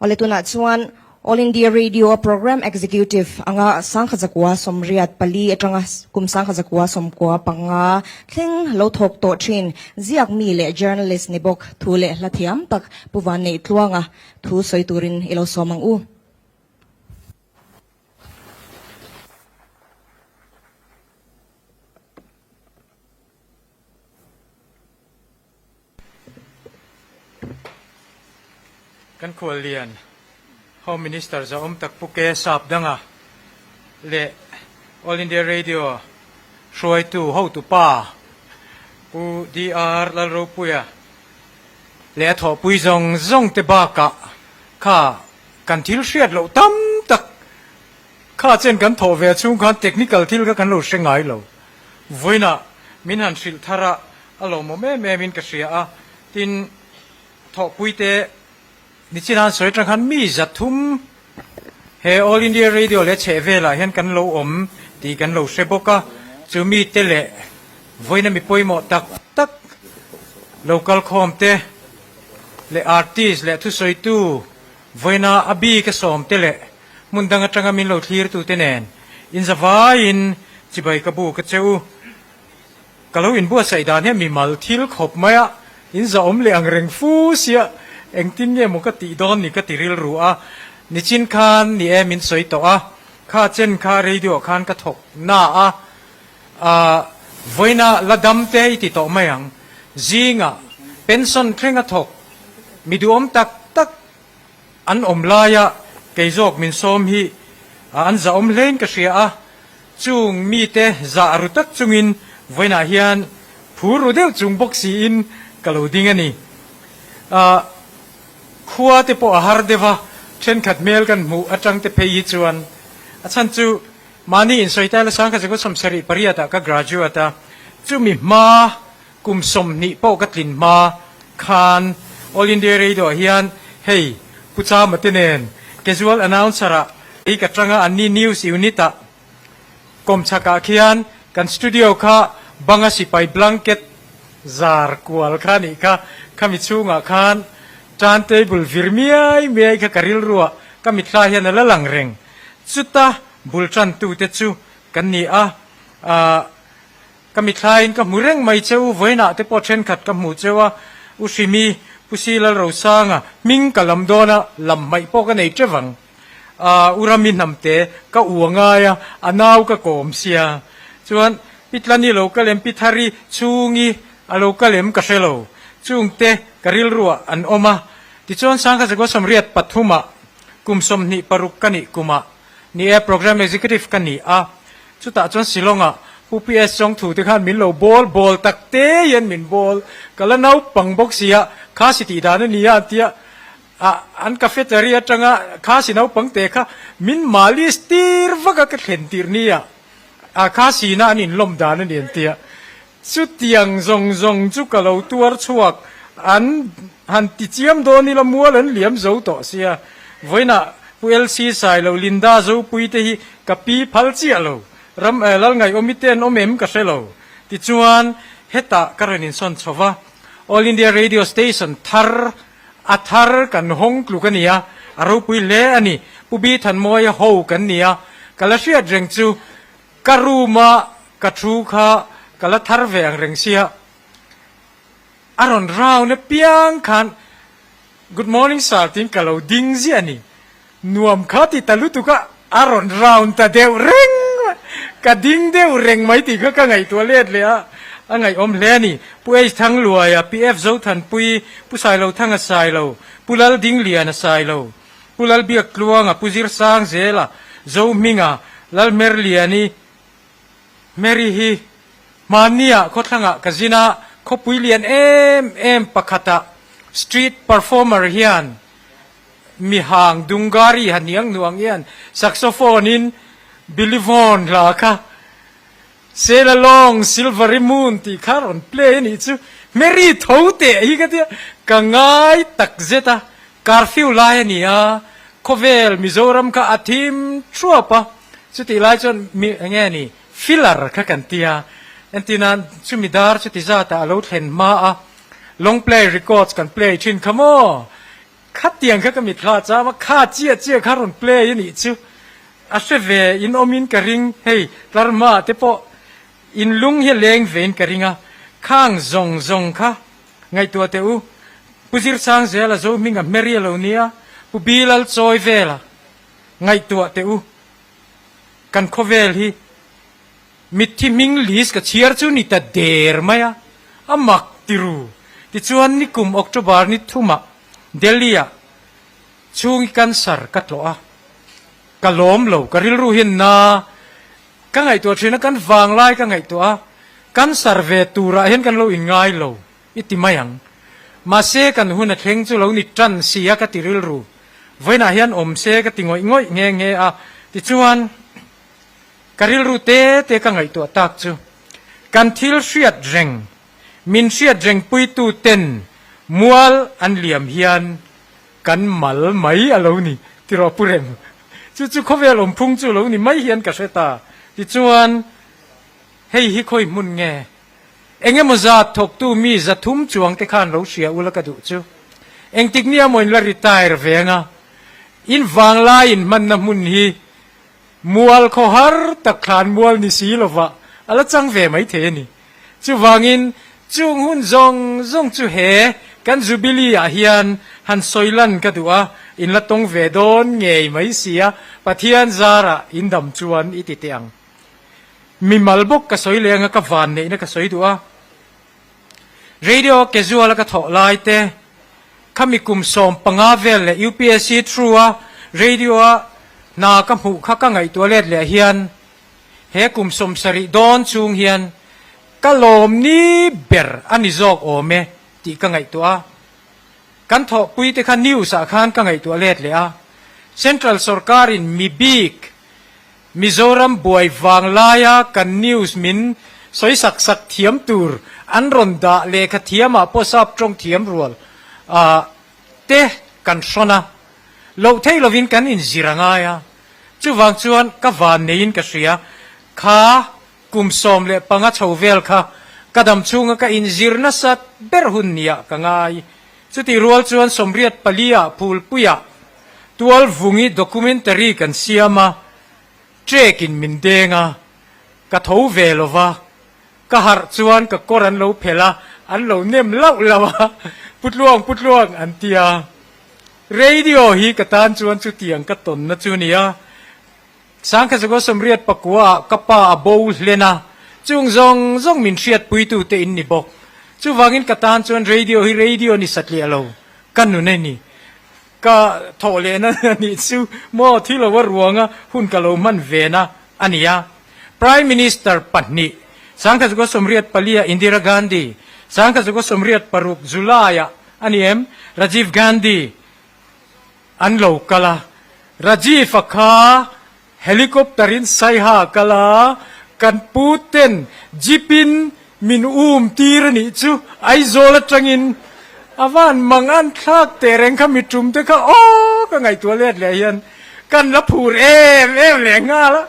Awle tunah chuan All India Radio a Programme Executive anga 1984 atanga kum 1995 thleng lo thawk tawh thin ziak mi leh journalist ni bawk thu leh hla thiam tak Pu Vanneih Tluanga thu sawi turin i lo sawm ang u. Kan khuallian Home Minister zahawm tak Pu Ke Sap Danga leh All India Radio hruaitu hotupa Pu DR Lalropuia leh a thawhpui zawng zawng te bakah kha kan thil hriat loh tam tak kha chen kan thawh ve chhung khan technical thil kha kan lo hre ngai lo. Vawiinah min han hrilh thar a, a lawmawm em em in ka hria a, tin thawhpui te nichin an sawi atang khan mi 300 he All India Radio leh chheh velah hian kan lo awm tih kan lo hre bawk a, chu mi te leh vawiina mi pawimawh tak tak lo kal khawm te leh artist leh thusawitu vawiina a bik a sawm te leh hmun dang atanga min lo thlir tu te nen inzavaiin chibai ka bu ka che u. Ka lo inbuatsaih dan hian mimal thil khawp mai a, in zahawm leh ang reng fu sia, engtin nge maw ka tih dawn ni ka ti rilru a, nichin khan ni e min sawi tawh a, kha chen kha radio ah khan ka thawk na a, ah vawiina la dam te i ti tawh mai ang, zingah pension thleng a thawk mi duhawm tak tak An awm laia kei zawk min sawm hi an zahawm hlein ka hria a, chung mite zah ru tak chungin vawiinah hian phur ru deuh chung bawk siin ka lo ding a ni. Khua te pawh a har deuh a, thenkhat hmel kan hmuh atang te phei hi chuan a chhan chu mahni insawi taila 1978 ah ka graduate a, chumi hma Kum 20 pawh ka tlin hma khan All India Radio ah hian hei Pu Chama te nen casual announcer ah ei ka tang a, anni news unit ah kawmchhak ah khian kan studio kha banga sipai blanket zar kual kha nih kha, khami chhungah khan turntable vir miai miai kha ka rilru ah ka mitthla hian a la lang reng. Chuta bul tantu te chu kan ni a, ah. Ka mithlaiin ka hmu reng mai che u, vawiinah te pawh thenkhat ka hmu cheu a, U Hrimi, Pu Si Lalrosanga, hming ka lam dawn a, lam hmaih pawh ka nei teuh ang. Aaa, U Rami hnamte, ka u a ngai a, a nau ka kawm sia. Chuan, Pi Tlani lo ka lem, Pi Thari chhungi a lo ka lem ka hre lo. Chungte ka rilruah an awm a. Tichuan, 1983 ah kum 26 ka nih kumah, Ni e, Programme Executive ka ni a, chutah chuan Shillong-ah Pu PS Chawngthu te khan min lo bawl, bawl tak te hian min bawl, ka la naupang bawk si a, kha si tih dan a ni a an tia, ah an cafeteria atanga kha si naupang te kha min malis tir vak a ka thlen tir ni a, ah kha sina an inlawm dan a ni an tia, chutiang zawng zawng chu ka lo tuar chhuak, an han ti chiam dawn ila mual an liam zo tawh sia, vawiinah Pu LC Sailo Linda Zopui te hi ka pi phal chiah lo, ram eh Lalngaihawmi te an awm em ka hre lo. Tichuan hetah ka rawn insawn chho va, All India Radio Station thar a thar kan hawng tluk a ni a, a ropui hle a ni. Pu Bi Thanmawia ho kan ni a, ka la hriat reng chu ka room a ka thu kha ka la thar ve ang reng sia, a rawn round apiang khan Good morning sir tiin ka lo ding ziah a ni. Nuam kha ti ta lutuk a, a rawn round ta deuh reng mai. Ka ding deuh reng mai tih kha ka ngaihtuah let leh a, a ngaihawm hle a ni. Pu H Thangluaia, Pi F Zothanpui, Pu Sailothanga Sailo, Pu Laldingliana Sailo, Pu Lalbiaktluanga, Pu Zirsangzela, Zohminga, Lalmerliani, Mary hi hmanniah khawthlangah ka zin a, khawpui lian em em pakhatah street performer hian mihang Dungari han ni ang nuang hian saxophone in Billy Vaughn hla kha Sail Along Silvery Moon tih kha rawn play a nih chu Mary tho teh hi ka tia ka ngai tak zet a, curfew lai a ni a, khawvel Mizoram kha a thim thuap a. Chutih lai chuan mi eng nge ni filler kha kan ti a, entirnan chumi dar chuti zatah a lo thlen hma a, long play records kan play thin kha maw? Khatiang kha ka mitthla cham a, kha chiah chiah kha rawn play a nih chu. A hre ve in awmin ka ring, hei tlar hmaah te pawh in lung hi a leng vein ka ring a, khang zawng zawng kha ngaihtuah teh u. Pu Zirsang Zela zo hming a hmeri a lo nia, Pu Bilal chawi vela ngaihtuah teh u. Kan khawvel hi mitthi hming list ka chhiar chu ni ta der mai a, a mak ti ru. Tichuan nikum October ni thumah Delhi-ah chhungi cancer ka tlawh a, ka lawm lo, ka rilru hian na ka ngaihtuah thin a, kan vanglai ka ngaihtuah a, cancer ve turah hian kan lo inngai lo i ti mai ang. Mahse kan hun a thleng chu lo ni tan si a ka ti rilru, vawiinah hian awm se ka ti ngawih ngawih nghe nghe a, tichuan ka rilru te te ka ngaihtuah tak chu kan thil hriat reng min hriat reng puitu ten mual an liam hian Kan mal mai a lo ni tiraw Pu Rem? Chu chu khawvel awmphung chu lo ni mai hian ka hre ta. Tichuan, hei hi khawi hmun nge? Eng emaw zat thawktu mi 300 chuang te khan lo hria ula ka duh chu. Engtik nia maw in la retire ve anga? In vanglai in hmanna hmun hi mual khaw har tak thlan mual ni si lova a la chang ve mai thei a ni. Chuvangin, chung hun zawng zawng chu he kan Jubilee ah hian han sawi lan ka duh a, in la tawng ve dawn ngei mai si a, Pathian zarah in dam chuan i ti teh ang. Mimal bawk ka sawi leh anga ka van neihna ka sawi duh a. Radio casual a ka thawh lai te, khami kum 15 vel leh UPSC through a radio a hna ka hmuh kha ka ngaihtuah let leh hian, He kum 70 dawn chung hian ka lawm ni ber a ni zawk awm e tih ka ngaihtuah a. Kan thawhpui te kha news ah khan ka ngaihtuah let leh a. Central sorkarin mi bik Mizoram buai vang laia kan news min sawi sak sak thiam tur an rawn dah lehkha thiamah pawh sap tawng thiam rual te kan hrawn a. Loh theih lovin kan inzir a ngai a. Chuvang chuan ka van neiin ka hria, kha kum 15 chho vel kha ka dam chhunga ka inzir nasat ber hun niah ka ngai. Chutih rual chuan 84 ah Phulpuiah Tualvungi documentary kan siam a, trek in min deng a, ka tho ve lo va, ka harh chuan ka kawr an lo phelh a, an lo nem lauh lauh a, Putluang, Putluang an ti a. Radio hi ka tan chuan chutiang ka tawnna chu nia. Sangkhazago 89 ah ka pa a bo hlen a, chung zawng zawng min hriatpuitu te in ni bawk. Chuvangin ka tan chuan radio hi radio ni satliah lo, ka nun a ni. Ka thawh lehna a nih chu maw thi lo a ruanga hun ka lo hman vena a ni a. Prime Minister pahnih, Sangkhazago 84 ah Indira Gandhi, Sangkhazago 86 July ah A ni em? Rajiv Gandhi an lo kal a, Rajiv a kha helicopter in Saiha a kal a, kan pu ten jeep in min um tir a nih chu Aizawl atangin a van mang an thlak teh reng kha mi tum te kha aw ka ngaihtuah let leh hian kan la phur em em leh nghal a.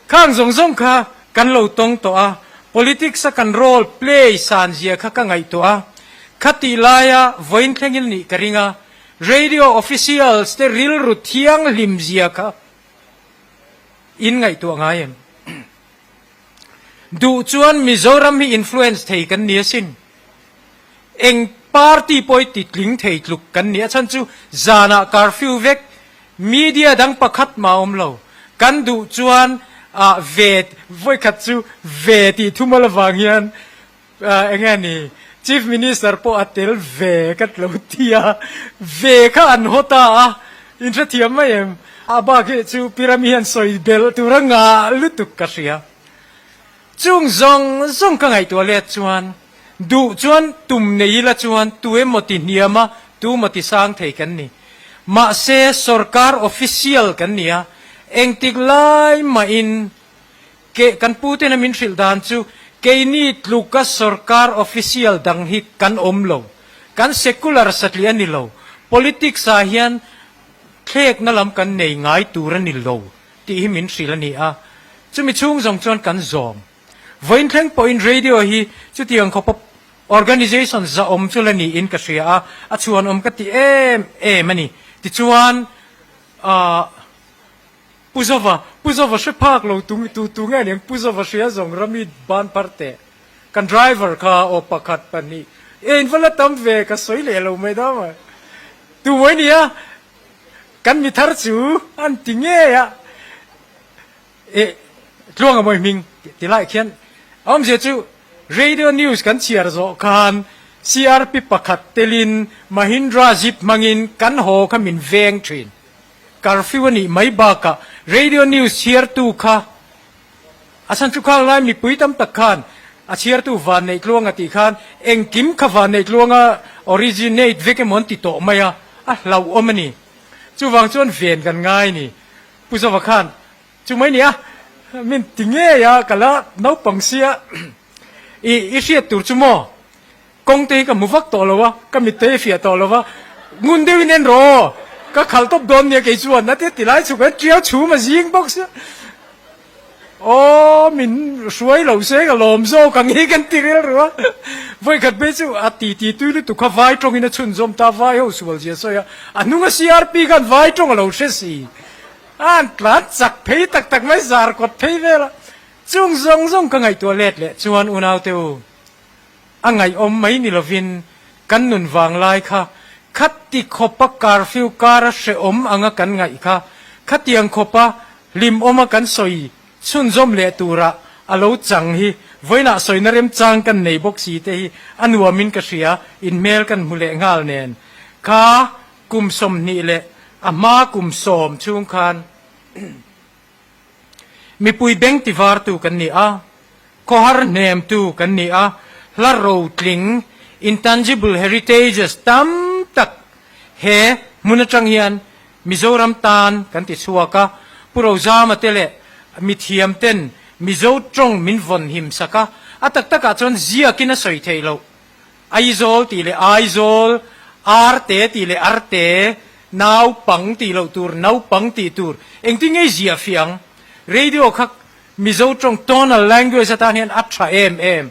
Khang zawng zawng kha kan lo tawng tawh a, politics a kan role play san zia kha ka ngaihtuah a, khatih laia vawiin thlengin nih ka ring a, radio officials te rilru thianghlim zia kha in ngaihtuah ngai em? Duh chuan Mizoram hi influence thei kan ni asin. Eng party pawh hi titling thei tluk kan ni. A chhan chu zanah curfew vek, media dang pakhat mah a awm lo. Kan duh chuan ah ve, vawikhat chu ve tih thumal avang hian eng nge ni, Chief Minister pawh a tel ve ka ti lo ti a, ve kha an haw ta a, in hrethiam mai em? A bak hi chu Pirami hian sawi belh tur a ngah lutuk ka hria. Chung zawng zawng ka ngaihtuah let chuan duh chuan tum nei ila chuan tu emaw ti hniam a, tu emaw ti sang thei kan ni. Mahse sorkar official kan ni a, engtik lai mahin ke kan pu tena min hrilh dan chu keini tluka sorkar official dang hi kan awm lo. Kan secular satliah a ni lo. Politics ah hian thlekna lam kan nei ngai tur a ni lo. Tih hi min hrilh a ni a, chumi chhung zawng chuan kan zawm. Vawiin thleng pawhin radio hi chutiang khawpa Organization zahawm chu la niin ka hria a, a chhuanawm ka ti em em a ni. Tichuan, ah, Pu Zova, Pu Zova hre phak lo tu tu tu nge aniang Pu Zova hria zawng rami ban phar teh. Kan driver kha aw pakhat pahnih e in va la tam ve ka sawi leh lo mai dam a. Tu mawi nia kan mi thar chu an ti ngei a. E tluanga mawi hming ti lai khian a awmzia chu radio news kan chhiar zawh khan CRP pakhat telin Mahindra jeep hmangin kan haw kha min veng thin. Curfew a nih mai bakah radio news chhiartu kha a chhan chu khang lai mipui tam tak khan a chhiartu Vanneih Tluanga tih khan engkim kha Vanneih Tluanga originate vek emaw an ti tawh mai a, a hlauhawm a ni. Chuvang chuan ven kan ngai a ni. Pu Zova khan chu mai nia min ti ngei a, ka la naupang sia i i hriat tur chu maw? Kawng te hi ka hmu vak tawh lo a, ka mit te hi fiah tawh lo va, ngun deuhin en rawh aw, ka khalh tawp dawn nia kei chuan a ti lai chhuk hian tiau chhum a zing bawk sia. Aw min hruai lo se ka lawm zawk ang hi kan ti rilru a, vawikhat phei chu a ti ti tui lutuk kha vai tawngin a chhunzawm ta, vai ho sual zia sawi a, a hnunga CRP khan vai tawng a lo hre si, a han tlan chak phei tak tak mai zar kawt phei vel a, chung zawng zawng ka ngaihtuah let leh chuan unaute u. A ngaihawm mai ni lovin kan nun vanglai kha khati khawpa curfew kara hrehawm anga kan ngaih kha khatiang khawpa hlimawma kan sawi chhunzawm leh tura a lo chang hi vawiinah sawina remchang kan nei bawk si te hi a nuamin ka hria, inhmel kan hmu leh nghal nen kha kum 20 leh a hma kum 10 chhung khan Mipui beng tivartu kan ni a, khawhar hnemtu kan ni a, hla rotling, intangible heritages, tam tak he hmun atang hian Mizoram tan kan ti chhuak a, Pu Rozama te leh mithiam ten Mizo tawng min vawn him sak a, a tak takah chuan ziakin a sawi theih loh. Aizawl tih leh Aizawl, Arte tih leh Arte, Naupang tih loh tur, Naupang tih tur, engtin nge i ziah fiah ang? Radio kha Mizo tawng tonal language atan hian a tha em em.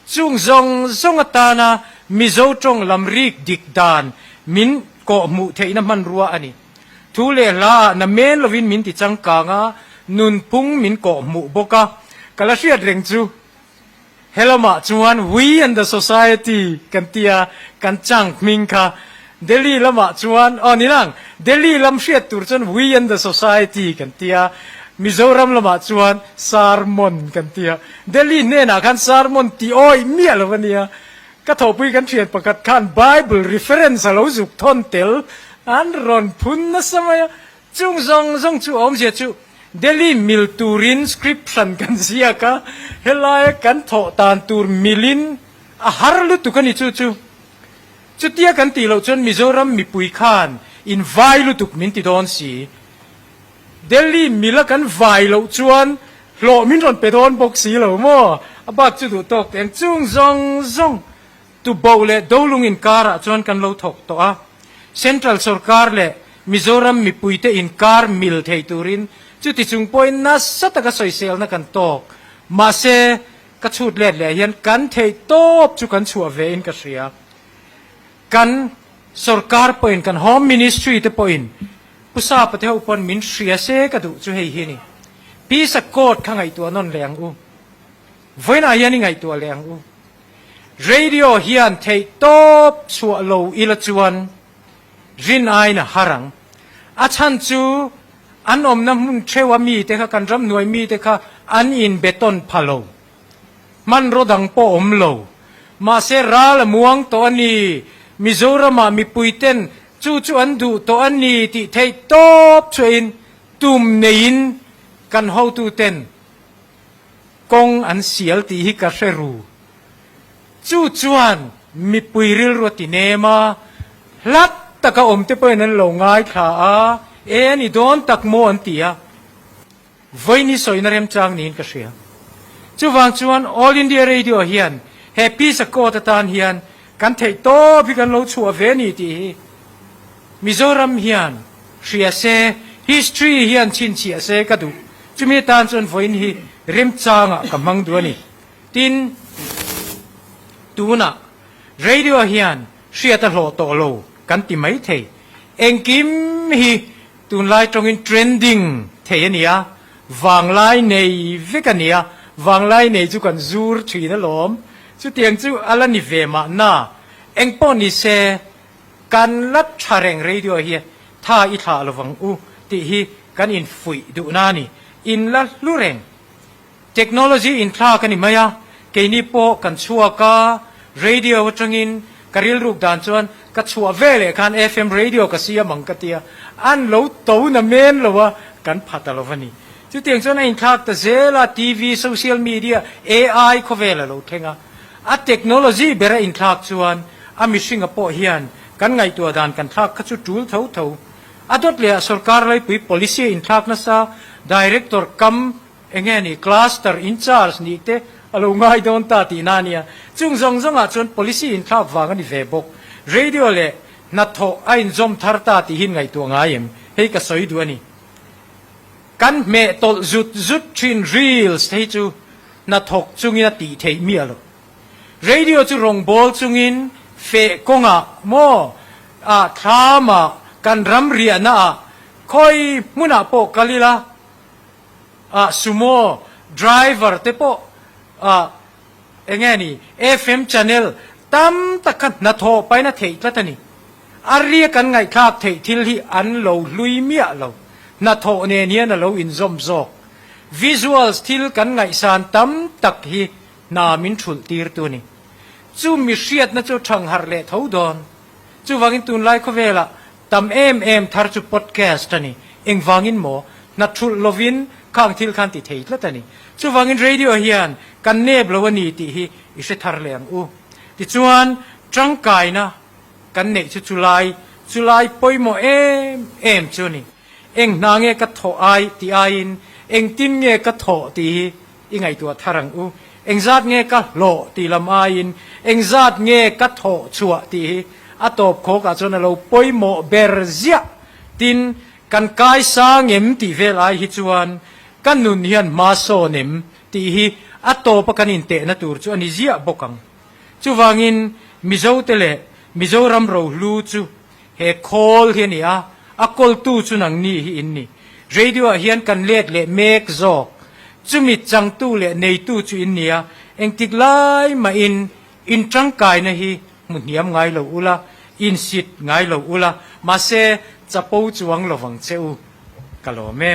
Chung zawng zawng atana Mizo tawng lam rik dik dan min kawh hmuh theihna hmanrua a ni. Thu leh hla ah na men lovin min ti changkang a, nunphung min kawh hmuh bawk a. Ka la hriat reng chu. He lamah chuan We and the Society kan ti a, kan chang hming kha. Delhi lamah chuan, aw ni lang, Delhi lam hriat tur chuan We and the Society kan ti a, Mizoram lamah chuan Sermon kan ti a. Delhi hnenah khan Sermon ti awih miah lo a nia. Ka thawhpui kan thian pakhat khan Bible reference a lo zuk thawn tel, an rawn phun nasa mai a. Chung zawng zawng chu awmzia chu Delhi mil turin script hran kan ziak a, helaia kan thawh tan tur milin a har lutuk a ni chu chu. Chutia kan tih loh chuan Mizoram mipui khan in vai lutuk min ti dawn si. Delhi mila kan vai loh chuan hlawh min rawn pe dawn bawk si lo maw? A bak chu duh tawk teng chung zawng zawng Tuboh leh Dolung inkarah chuan kan lo thawk tawh a, Central sorkar leh Mizoram mipuite inkar mil thei turin chuti chung pawhin nasa taka sawiselna kan tawk. Mahse, ka chhut let leh hian kan theih tawp chu kan chhuah ve in ka hria. Kan sorkar pawhin, kan Home Ministry te pawhin Pu Sapa te ho pawn min hria se ka duh chu hei hi a ni. Peace Accord kha ngaihtuah nawn leh ang u. Vawiinah hian i ngaihtuah leh ang u. Radio hian theih tawp chhuah lo ila chuan rin aiin a har ang. A chhan chu an awmna hmun theuha mite kha, kan ramhnuai mite kha an inbe tawn pha lo. Hmanraw dang pawh awm lo. Mahse ral a muang tawh a ni, Mizoramah mipuiten chu chu an duh tawh a ni tih theih tawp chhuahin tum neiin kan hotuten Kawng an sial tih hi ka hre ru. Chu chuan mipui rilru a ti nem a, hlat taka awm te pawhin an lo ngaithla a, e a ni dawn tak maw an ti a, vawiin hi sawina remchang niin ka hria. Chuvang chuan All India Radio hian he Peace Accord atan hian kan theih tawp hi kan lo chhuah ve a ni tih hi Mizoram hian hria se, history hian chhinchhiah se ka duh. Chumi atan chuan vawiin hi remchangah ka hmang duh a ni. Tin, tunah. Radio hian hriat a hlawh tawh lo kan ti mai thei. Engkim hi tunlai tawngin trending thei a ni a, vanglai nei vek a ni a, vanglai nei chu kan zur thin alawm. Chutiang chu a la ni ve mahna. Engpawh ni se kan la tha reng radio hi tha i thlah lovang u tih hi kan infuih duhna a ni. In la hlu reng. Technology inthlak a ni mai a, keini pawh kan chhuak a, radio atangin ka rilruk dan chuan ka chhuah ve leh khan FM radio ka siam ang ka tia, an lo to na men lo a, kan pha ta lo va ni. Chutiang chuan a inthlak ta zel a, TV, social media, AI khawvel a lo thleng a, a technology ber a inthlak chuan a mihringa pawh hian kan ngaihtuah dan kan thlak kha chu tul tho tho. A dawt leh ah sorkar laipui policy a inthlak nasa, director kam Enge ni cluster in charge nih te a lo ngai dawn ta tihna a nia. Chung zawng zawngah chuan policy inthlak vang a ni ve bawk. Radio leh hnathawh a inzawm thar ta tih hi ngaihtuah ngai em? Hei ka sawi duh a ni. Kan hmeh tawlh zut zut thin reels te hi chu hnathawk chungin a tih theih miah lo. Radio chu rawngbawl chungin feh kawngah maw ah thlamah kan ram riahna ah khawi hmunah pawh kal ila, ah sumo driver te pawh ah enge ni FM channel tam tak kha hnathawh paina theih tlat a ni. A ria kan ngaihthlak theih thil hi an lo hlui miah lo. Hnathawh nen hian a lo inzawm zawk. Visuals thil kan ngaihsan tam tak hi hna min thulh tir tu a ni. Chu mi hriatna chu thangharh leh tho dawn. Chuvangin tunlai khawvelah Tam em em thar chu podcast a ni. Engvangin maw? Hna thulh lovin khang thil khan ti thei tlat a ni. Chuvangin radio hian kan nep lo a ni tih hi i hre thar leh ang u. Tichuan, tangkaina kan neih chu chulai, chulai pawimawh em em chu a ni. Eng hna nge ka thawh ai tih aiin engtin nge ka thawh tih hi i ngaihtuah thar ang u. Engzat nge ka hlawh tih lam aiin engzat nge ka thawh chhuah tih hi a tawp khawkah chuan a lo pawimawh ber ziah. Tin, kan kai sang em tih vel ai hi chuan ka nun hian hma sawn em tih hi a tawpa kan intehna tur chu a ni ziah bawk ang. Chuvangin Mizote leh Mizoram rohlu chu He khawl hi a ni a, a kawltu chu nangni hi in ni. Radio-ah hian kan let leh mek zawk. Chumi changtu leh neitu chu in ni a, engtik lai mahin in tangkaina hi hmu hniam ngai lo ula, in sit ngai lo ula, mahse chapo chuang lovang che u. Ka lawm e.